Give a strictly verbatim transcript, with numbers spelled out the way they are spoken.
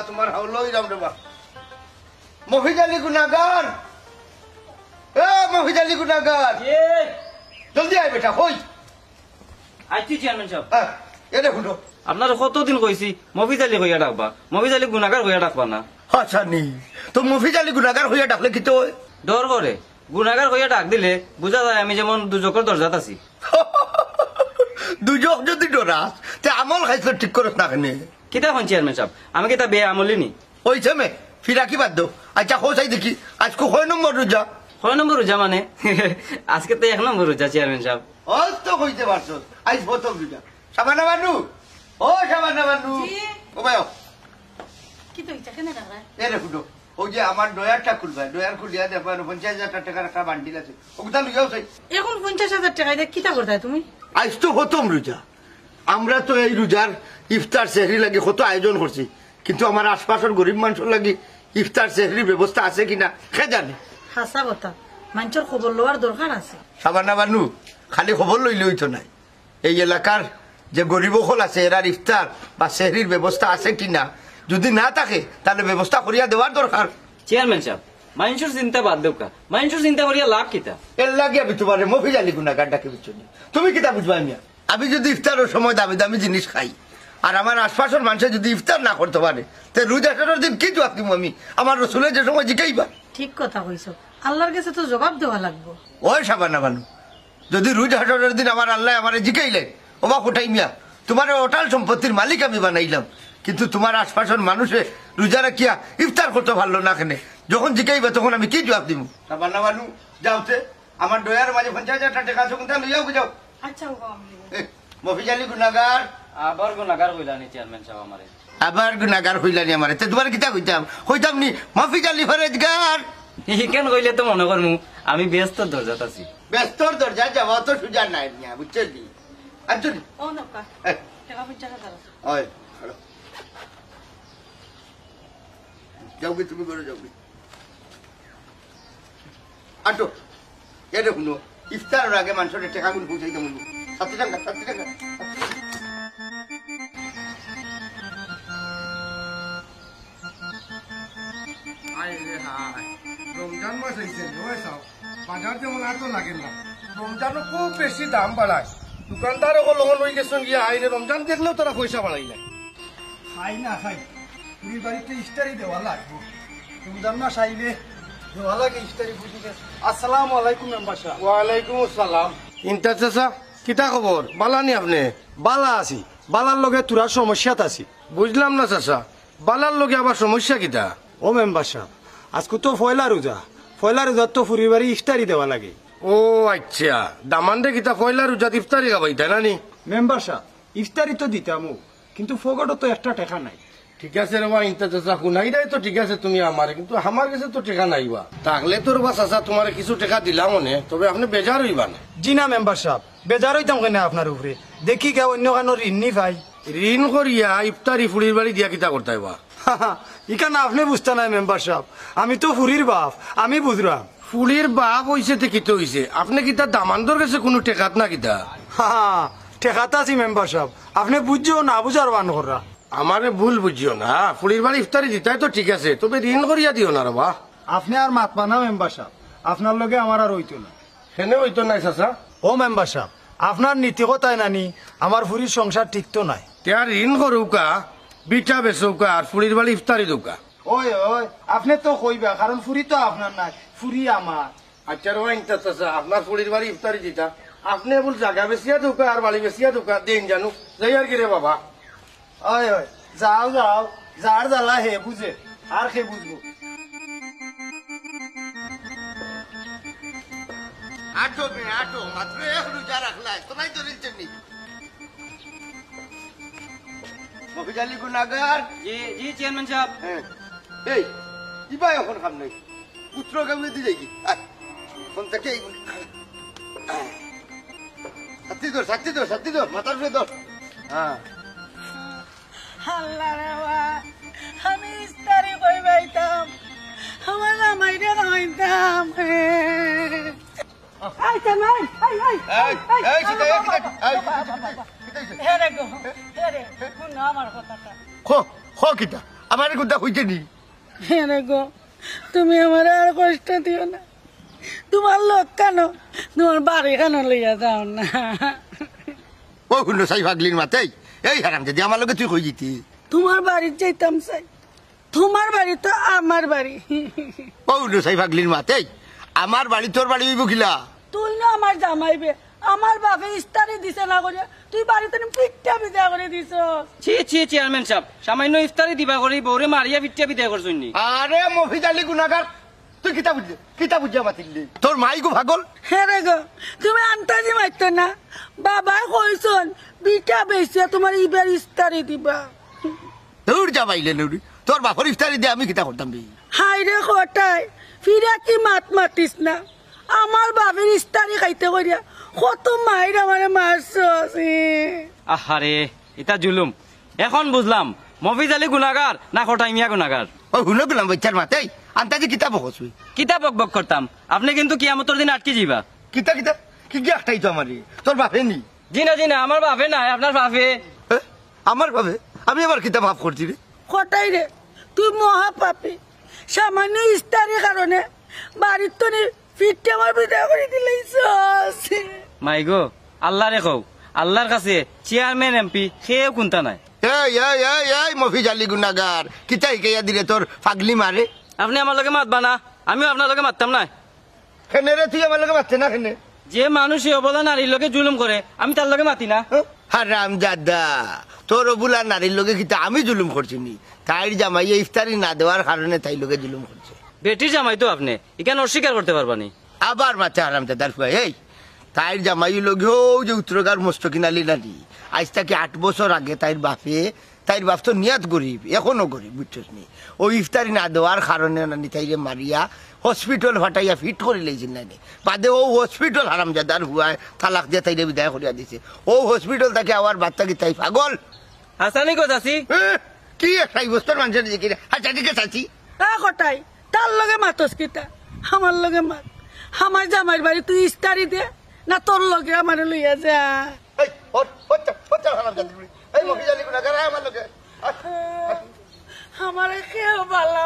তোমার হাওলা অইরাম রে বা। মফিজ আলী গুনাগার, এ মফিজ আলী গুনাগার, জলদি আয় বেটা, কই? আইছি চেয়ারম্যান সাব। হ্যাঁ, এরে হুনো। আপনারে কতদিন কইছি মফিজ আলী কইয়া ডাকবা, মফিজ আলী গুনাগার কইয়া ডাকবা না। আচ্ছা নি, তো মফিজ আলী গুনাগার কইয়া ডাকলে কিতা অয়? ডর করে। গুনাগার কইয়া ডাক দিলে বুঝা যায় আমি যেমন দুজখর দরজাত আছি। দুজখ যদি ডরাস, তে আমল খাইছলত ঠিক করস না কেনে? কিতা কইন চেয়ারম্যান সাব, আমি কিতা বেআমলি নি? অইছে মে, ফিরাকি বাদ দেও। আচ্ছা, কও চাই দেখি, আইজকু কয় নম্বর রুজা? কয় নম্বর রুজা মানে? আইজকে তো এক নম্বর রুজা চেয়ারম্যান সাব। অউ তো কইতে পারছস, আইজ প্রথম রুজা। শাবানা বানু, ও শাবানা বানু। জি। ও ভাই, ও। কিতা অইছে, কেনে ডাকরায়? এরে হুনো, অউ যে আমার ড্রয়ারটা খুলবায়, ড্রয়ার খুলিয়া দেখবায়, পঞ্চাশ হাজার টেকার একটা বান্ডিল আছে, অগুতা লইয়াও চাই। এখন পঞ্চাশ হাজার টেকা দিয়া কিতা করতায় তুমি? আইজ তো প্রথম রুজা, আমরা তো এই রুজার ইফতার সেহরি লাগি কত আয়োজন করছি, কিন্তু আমার আশপাশর গরিব মানষর লাগি ইফতার সেহরির ব্যবস্থা আছে কিনা কে জানে। হাছা কথা, মানষর খবর লওয়ার দরকার আছে। শাবানা বানু, খালি খবর লইলে অইতো নায়। এই এলাকার যে গরিব অকল আছে, এরার ইফতার বা সেহরির ব্যবস্থা আছে কিনা, যদি না থাকে, তাইলে ব্যবস্থা করিয়া দেওয়ার দরকার। চেয়ারম্যান সাব, মানষর চিন্তা বাদ দেউক্কা, মানষর চিন্তা করিয়া লাভ কিতা? এরলাগি আমি তুমারে মফিজ আলী গুনাগার ডাকি, বুঝছো নি? তুমি কিতা বুঝবায় মিয়া? আমি যদি ইফতারর সময় দামি দামি জিনিস খাই, আর আমার আশপাশর মানষে যদি ইফতার না করতো পারে, তে রুজ আশরর দিন কি জুয়াপ দিমু আমি? আমার রসুলে যে সময় জিকাইবা। ঠিক কথা কইছো, আল্লার গেছে তো জবাব দেওয়া লাগবো। ওই শাবানা বানু, যদি রুজ আশরর দিন আমার আল্লায় আমারে জিকাইলে, "ওবা ফুটাই মিয়া, তুমারে অটাল সম্পত্তির মালিক আমি বানাইলাম, কিন্তু তুমার আশপাশর মানষে রুজা রাখিয়া ইফতার করতো পারলো না কেনে?" যখন জিকাইবা তখন আমি কি জুয়াপ দিমু? শাবানা বানু, যাও তে। আমার ড্রয়ারর মাঝে পঞ্চাশ হাজার টেকা আছে, অগুতা লইয়াও যাও। আচ্ছা, বাবা, আমি নিব। এ, মফিজ আলী গুনাগার। আবার গুনাগার কইলানি চেয়ারম্যান সাব আমারে। আবার গুনাগার কইলানি আমারে। তে তুমারে কিতা কইতাম? কইতাম নি, মফিজ আলী ফরেজগার। ইখান কইলে তো মনো করমু আমি বেহেস্তর দরজাত আছি। বেহেস্তর দরজাত যাওয়া তো সুজা নায় মিয়া, বুঝছো নি? আনছো নি? ও নৌকা। এ। টেকা পঞ্চাশ হাজার আছে। ওই, ছাড়ো। যাওগি, তুমি ঘরো যাওগি। আটো, এরে হুনো, ইফতারর আগে মানষরে টেকাগুন পৌঁছাইতাম অইবো। ষাট টেকা, ষাট টেকা। হায় রে হায়, রমজান মাস আইছে রে, ওই চাও, বাজার যেমন আর তো লাগে না, রমজানো খুব বেশি দাম বাড়ায়। দোকানদার অকল অখন অইগেছইন গিয়া, হায় রে, রমজান দেখলেও তারা পয়সা বাড়াইলায়। খাই না খাই, ফুরির বাড়িত ইফতারি দেওয়া লাগবো। রমজান মাস আইলে দেওয়া লাগে ইফতারি ফুরিরে। আসসালামু আলাইকুম মেম্বার সাব। ওয়ালাইকুম আসসালাম। ইমতাজ চাচা, কিতা খবর? বালা নি আপনে? বালা আছি, বালার লগে থুড়া সমস্যাত আছি। বুঝলাম না চাচা, বালার লগে আবার সমস্যা কিতা? ও মেম্বার সাব, আইজকু তো পয়লা রুজা, পয়লা রুজাত তো ফুরির বাড়ি ইফতারি দেওয়া লাগে। ও আইচ্ছা, দামান্দরে কিতা পয়লা রুজাত ইফতারি খাবাইতায় না নি? মেম্বার সাব, ইফতারি তো দিতামউ, কিন্তু ফকটো তো একটা টেকা নাই। ঠিক আছে রে বা, ইমতাজ চাচা, হুনাইরায় তো ঠিক আছে তুমি আমারে, কিন্তু আমার গেছে তো টেকা নাই বা। থাকলে তো রে বা চাচা তুমারে কিছু টেকা দিলাম অনে, তবে আপনে বেজার অইবা না। জি না মেম্বার সাব, বেজার অইতাম কেনে আপনার উপরে? দেখি গিয়া অইন্য কানো ঋণ নি পাই। ঋণ করিয়া ইফতারি ফুরির বাড়ি দিয়া কিতা করতায় বা? ইখান আপনে বুঝতা নায় মেম্বার সাব, আমি তো ফুরির বাফ, আমি বুঝরাম। ফুরির বাফ অইছে তে কিতা অইছে? আপনে কিতা দামান্দর গেছে কুনু টেকাত না কিতা? টেকাত আছি মেম্বার সাব, আপনে বুঝিও না বুঝার বান কররা। আমারে ভুল বুঝিও না, ফুরির বাড়ি ইফতারি দিতায় তো ঠিক আছে, তবে ঋণ করিয়া দিও না রে বা। আপনে আর মাতবা না মেম্বার সাব, আপনার লগে আমার আর অইতো না। কেনে অইতো নায় চাচা? ও মেম্বার সাব, আপনার নীতি কথায় নানি আমার ফুরির সংসার টিকতো নায়। তে আর ঋণ করউক্কা, ভিটা বেচউক্কা, আর ফুরির বাড়ি ইফতারি দেউক্কা। ওই, ওই, আপনে তো কইবা, কারণ ফুরি তো আপনার নায়, ফুরি আমার। আইচ্ছা রে বা ইমতাজ চাচা, আপনার ফুরির বাড়ি ইফতারি দিতা, আপনে বুল জাগা বেচিয়া দেউক্কা আর বাড়ি বেচিয়া দেউক্কা, দিন জানু, যাই আর কিরে বাবা। ওই, ওই, যাও, যাও, যার জ্বালা হে বুঝে, আর কে বুঝবো? আটো বে, আটো, মাত্র এক রুজা রাখলা, তো নাই তো রিলছেন নি। মফিজ আলী গুনাগার। জি, জি, চেয়ারম্যান সাব। হ্যাঁ। এই, ইবা অখন কাম নাই। পুত্র কেউ দি যাই কি? আয়। অখন থাকি এই, আয়। ছাতি ধর, ছাতি ধর, ছাতি ধর, মাথার উপরে ধর। হ্যাঁ। আল্লাহ রে বা, আমি ইফতারি কই পাইতাম? আমার জামাইরে খাওয়াইতাম। এই, এই, এই, এই, এই, এই, এই, কিতা, এই, কিতা, এই, কিতা, কিতা, কিতা, কিতা, কিতা? হে রে গো, হে রে, হুনো আমার কথাটা। ক, ক কিতা? আমারে কুন্তা কইতে নি? হে রে গো, তুমি আমারে আর কষ্ট দিও না। তুমার লগ খানো, তুমার বাড়ি খানো লইয়া যাও না। ও হুনো চাই পাগলির মাত, এই, এই হারামজাদি, আমার লগে তুই কই যিতি? তুমার বাড়িত যাইতাম চাই, তুমার বাড়ি তো আমার বাড়ি। ও হুনো চাই পাগলির মাত, এই, আমার বাড়ি তোর বাড়ি অইবো কিলা? তুই না আমার জামাই বে, আমার বাপে ইফতারি দিছে না করিয়া তুই বাড়িত নি ফিট্টা বিদায় করি দিছস। ছি ছি, চেয়ারম্যান সাব, সামান্য ইফতারি দিবা করি বউরে মারিয়া ফিট্টা বিদায় করছইন নি? আরে মফিজ আলী গুনাগার, তুই কিতা বুঝলে? কিতা বুঝিয়া মাতিলি? তোর মাই গো পাগল। হে রে গো, তুমি আন্তাজি মাতিও না। বাবায় কইছইন, ভিটা বেচিয়া তুমার ইবার ইফতারি দিবা। দূর যা বাইলে নুরি, তোর বাপর ইফতারি দিয়া আমি কিতা করতাম বে? হায় রে কটাই, ফিরাকি মাত মাতিস না। আমার বাপর ইফতারি খাইতে করিয়া কত মাইর আমারে মারছস। আহারে, ইতা জুলুম। এখন বুঝলাম, মফিজ আলী গুনাগার না কটাই মিয়া গুনাগার। ও হুনো গুলাম বাইচ্চার মাত, এই, আন্তাজি কিতা বকস তুই? কিতা বকবক করতাম, আপনে কিন্তু কিয়ামতর দিন আটকি যিবা। কিতা, কিতা? কি কি আটকাইতো আমারে? তোর বাপে নি? জি না, জি না, আমার বাপে নায়, আপনার বাপে। এ? আমার বাপে? আমি আবার কিতা পাপ করছি রে? কটাই রে, তুই মহা পাপী। সামান্য ইফতারির কারণে বাড়িত নি ফিট্টা আমার বিদায় করি দিলাইছস। মাই গো, আল্লারে কও, আল্লার কাছে চেয়ারম্যান, এমপি কেউ কুন্তা নায়। এই, এই, এই, এই, মফিজ আলী গুনাগার, কিতা হিকাইয়া দিলে তোর পাগলি মারে? আপনে আমার লগে মাতবা না, আমিও আপনার লগে মাততাম নায়। কেনে রে, তুই আমার লগে মাততে না কেনে? যে মানুষ এই অবলা নারীর লগে জুলুম করে, আমি তার লগে মাতি না। হ্যাঁ? হারামজাদা, তোর অবলা নারীর লগে কিতা আমি জুলুম করছি নি? তাইর জামাইয়ে ইফতারি না দেওয়ার কারণে তাইর লগে জুলুম করছে। বেটির জামাই তো আপনে, ইখান অস্বীকার করতে পারবা নি। আবার মাতে হারামজাদার ফুয়া, এই, তাইর জামাইর লগে অউ যে উত্তরগার মোস্তকিন আলী নানি, আইজ থাকি আট বছর আগে তাইর বাপে, তাইর বাপ তো নিয়াত গরিব, এখনো গরিব, বুঝছস নি? অউ ইফতারি না দেওয়ার কারণে নানি তাইরে মারিয়া হসপিটাল ফাটাইয়া ফিট করি লাইছিল নানি। বাদে অউ হসপিটাল হারামজাদার ফুয়ায় তালাক দিয়া তাইরে বিদায় করিয়া দিছে। অউ হসপিটাল থাকি আওয়ার বাদ থাকি তাই পাগল। হাসানি গো চাচি। এ, কি এক সাব্যস্তর মানুষের দিকে রে? আচ্ছা, ঠিক আছে, চাচি। এ কটাই, তার লগে মাতস কিতা? আমার লগে মাত। আমার জামাইর বাড়ি তুই ইফতারি দে, না তোর লগে আমারে লইয়া যা। এই, ওঠ, ওঠ, ওঠ, হারামজাদি বুড়ি। এই, মফিজ আলী গুনাগার, আয় আমার লগে। আয়, আয়। আমারে কেউ ভালা